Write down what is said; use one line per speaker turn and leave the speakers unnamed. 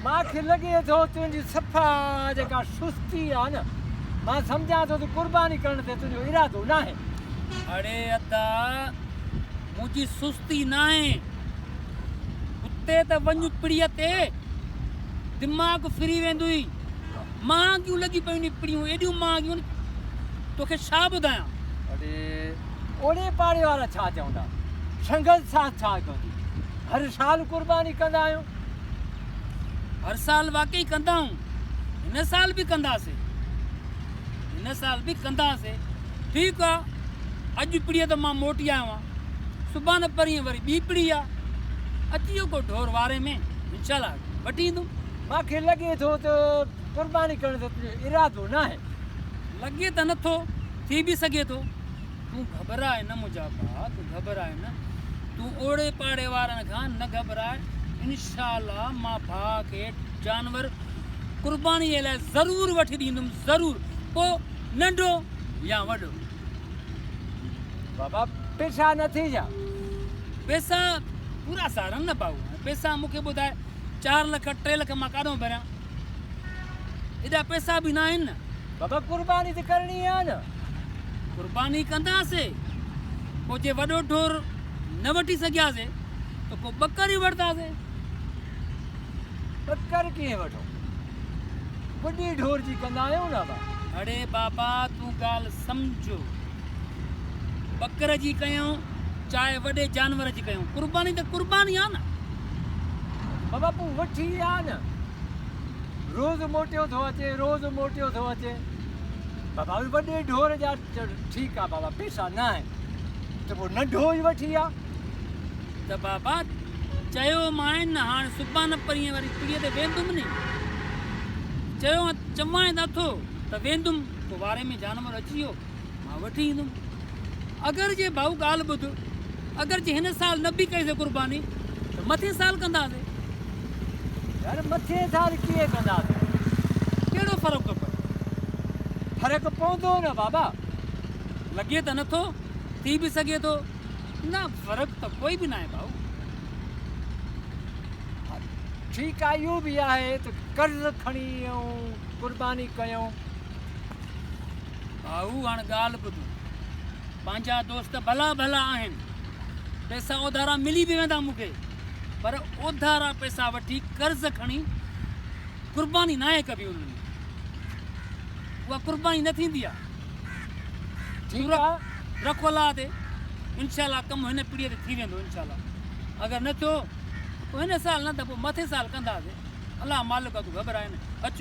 مان کي لڳي ٿو تنهنجي صفا جيڪا سستي آ نه، مان سمجهان ٿو ته قرباني ڪرڻ تي تنهنجو ارادو ناهي.
اڙي ادا منهنجي سستي ناهي. اتي ته وڃ پڙيء تي دماغ ڦري ويندوئي. مهانگيون لڳيون پيون ني پڙيون ايڏيون مهانگيون توکي ڇا ٻڌايان.
اڙي اوڙي پاڙي وارا ڇا چوندا، سنگت ساٿ ڇا ڪندي، هر سال قرباني ڪندا آهيون.
هر سال واقعي ڪندا آهيون، هن سال به ڪنداسي، هن سال به ڪنداسي. ٺيڪ آ اڄ پڙيء ته مان موٽي آيو آهيان، سڀان پرينء وري ٻي پڙي آ، اچي ويو ڪو ڍور واري ۾ انشاء الله وٺي ايندم.
مان کي لڳي ٿو ته قرباني ڪرڻ جو تنهنجو ارادو ناهي.
لڳي ته نٿو، ٿي به سگهي ٿو. تون گهٻراء نه منهنجا ڀاء، تون گهٻراء نه. تون اوڙي پاڙي وارن کان نه گهٻراء. انشاء الله مان ڀاء کي جانور قربانيء لاء ضرور وٺي ڏيندم، ضرور. پوء ننڍو يا وڏو.
بابا پيسا نه ٿي جا.
پيسا پورا سارن نه ڀائو. پيسا مون کي ٻڌاء چار لک ٽي لک مان ڪاڏهون ڀريان؟ ايڏا پئسا به ناهن نه.
بابا قرباني ته ڪرڻي آ نه.
قرباني ڪنداسي پوء جي وڏو ڍور نه وٺي سگهياسي ته ڪو ٻڪر ئي وٺنداسي.
ٻڪر ڪيئن وٺون؟ وڏي ڍور جي ڪندا آهيون نه ابا.
اڙي بابا تون ڳالهه سمجهه. ٻڪر جي ڪيون چاهي وڏي جانور جي ڪيون قرباني ته قرباني آ نه.
بابا پوء وٺي آ نه. روز موٽيو ٿو اچي روز موٽيو ٿو اچي. بابا وڏي ڍور جا ٺيڪ آ بابا پيسا نه آهن ته پوء ننڍو ئي وٺي آ.
ته بابا چيو مانء نه هاڻ سڀان پرينء واري پڙيء تي ويندم ني. چيو چوانء ته اٿو ته ويندم پوء واري ۾ جانور اچي ويو. مان وٺي ايندم. اگر جي ڀائو ڳالهه ٻڌ، اگر جي هن سال نه به ڪئي سي قرباني ته مٿين سال ڪنداسي.
يار مٿين سال ڪيئن ڪنداسي؟
ڪهڙو فرق ٿو پئي؟
فرق پوندو نه بابا.
لڳي ته نٿو، ٿي به سگهي ٿو. نه فرق ته ڪوئي به ناهي ڀائو.
ها ٺيڪ آ اهو به آهي ته قرض کڻي ۽ قرباني ڪيون.
ڀائو هاڻ ڳالهه ٻڌ. پنهنجا دوست ڀلا ڀلا آهن. پئسا اوڌارا ملي به ويندا مون کي. پر اوڌارا پئسا وٺي قرض کڻي قرباني ناهي ڪبي انهن ۾. اها قرباني نه ٿيندي آ.
ٺيڪ آ.
رک الله تي. انشاء الله ڪم هن پڙيء تي ٿي ويندو انشاء الله. اگر نه ٿيو ته پوء هن سال نه ته پوء مٿين سال ڪنداسين. الله مالڪ آ تون گهٻرائي نه. اچ.